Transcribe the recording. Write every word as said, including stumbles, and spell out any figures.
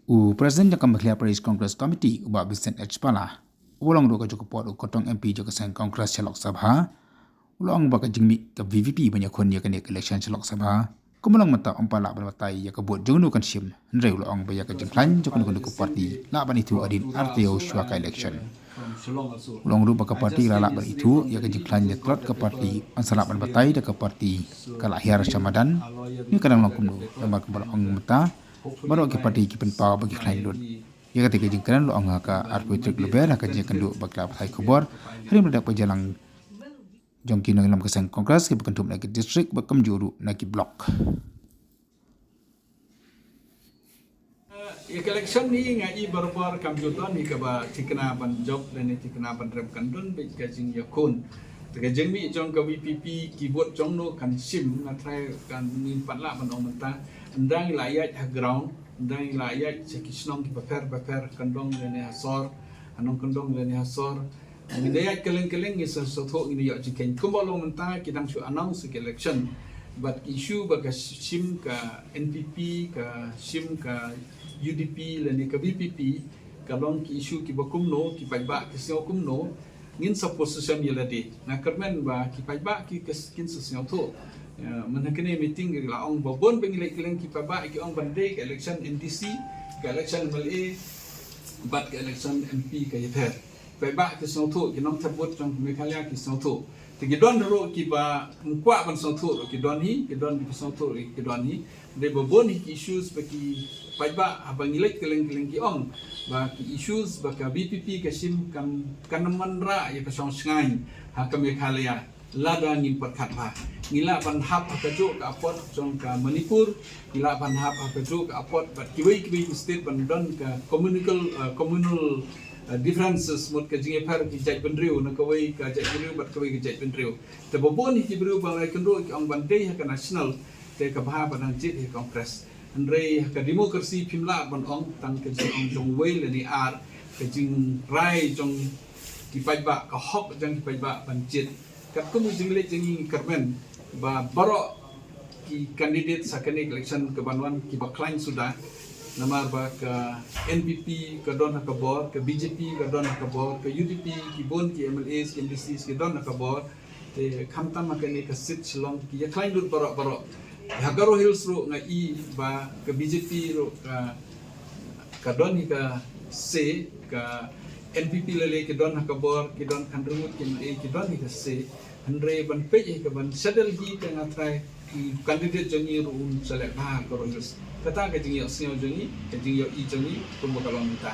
U President jong ka Meghalaya Pradesh Congress Committee, u Bah Vincent H Pala, uba long ruh ka juh ka por u kyrtong M P jong ka seng Congress sha Lok Sabha, u la ong ba ka jingmih ka V P P ban ïakhun ïa kane ka election sha Lok Sabha, kumba long mynta ym pat lah ban batai ïa ka vote jong no kan shim, hynrei u la ong ba ïa ka jingkhlaiñ jong kano kano ka party lah ban ithuh hadien artaïew shwa ka election. U la ong ruh ba ka party la lah ban ithuh ïa ka jingkhlaiñ ne tlot ka party, ban sa lah ban batai da ka party ka la hiar sha madan ne ka dang long kumno, namar kumba la ong mynta baroh ki party ki pynpaw ba ki khlaiñ lut. Ïa kata ka jingkren la ong ha ka arphew tarik Lber ha ka jingïakynduh bad ki lad pathai khubor ha ri Mawlai, ka jingïalang jong ki nongïalam ka seng Congress kiba kynthup na ki district bad kumjuh ruh na ki block. Ïa ka election hi nga i barabor kam ju don hi kaba thikna ban jop lane thikna ban rem, kan don beit ka jingïakhun. Te ka jingmih jong ka V P P, ki vote jong no kan shim, nga trai kan ngin pat lah ban ong mynta. Ynda ngi la ïaid ha ground, ynda ngi la ïaid sha ki shnong kiba pher ba pher, kyndong lane ha sor, ha nongkyndong lane ha sor, ngin da ïaid kylleng kylleng, ngin sa sngewthuh, ngin ïoh jingkheiñ. Kumba long mynta ki dang shu announce ka election, bad ki issue ba ka shim ka N P P, ka shim ka U D P lane ka V P P, ka long ki issue kiba kumno, ki paidbah ki sngew kumno, ngin sa position ïa lade. Nga kyrmen ba ki paidbah ki, ki, kin sa sngewthuh. Ïa, mynta kane meeting ki la ong ba bun ba ngi leit kylleng, ki paidbah ki ong ban dei ka election M D C, ka election M L A, bad ka election M P ka ïapher. Paidbah ki sngewthuh, ki nongthep vote jong Meghalaya ki sngewthuh. Te ki don ruh kiba ym kwah ban sngewthuh ruh ki don hi, ki don kiba sngewthuh ruh ki don hi. Dei ba bun hi ki issues ba ki paidbah haba ngi leit kylleng kylleng ki ong ba ki issues ba ka V P P ka shim kan, kan wanrah ïa ka shong shngaiñ ha ka Meghalaya. Lada ngim pyrkhat bha, ngi lah ban hap ha kajuh ka apot jong ka Manipur, ngi lah ban hap ha kajuh ka apot bad kiwei kiwei ki state ban don ka communal, uh, communal, uh, differences, mut ka jingïapher ki jaitbynriew na kawei ka jaitbynriew bad kawei ka jaitbynriew. Te ba bun hi ki briew ba ïakynduh ki ong ban dei ha ka national, te ka bha ba dang jied ha Congress. Hynrei ha ka democracy phim lah ban ong tang ka jingong jong uwei lane ar, ka jingrai jong ki paidbah, ka hok jong ki paidbah ban jied. Katkum ka jingleit jong ngi, ngi kyrmen ba baroh ki candidate ha kane ka election ka ban wan kiba khlaiñ suda. Namar ba ka N P P ka don ha ka bor, ka B J P ka don ha ka bor, ka U D P, ki bun ki M L As, ki M D Cs ki don ha ka bor. Te khamtam ha kane ka seat Shillong ki ïa khlaiñ lut baroh baroh. Ha Garo Hills ruh nga i ba ka B J P ruh ka, ka don hi ka se, ka N P P lei lei ki don ha ka bor, ki don khyndai ngut ki M L A ki don hi ka se. Hynrei ban peit hi ka ban shadel hi ka, nga trai ki candidate jong ngi ruh un sa leh bha ha Garo Hills. Kata ka jingïohsngew jong ngi, ka jingïohi jong ngi kumba ka long mynta.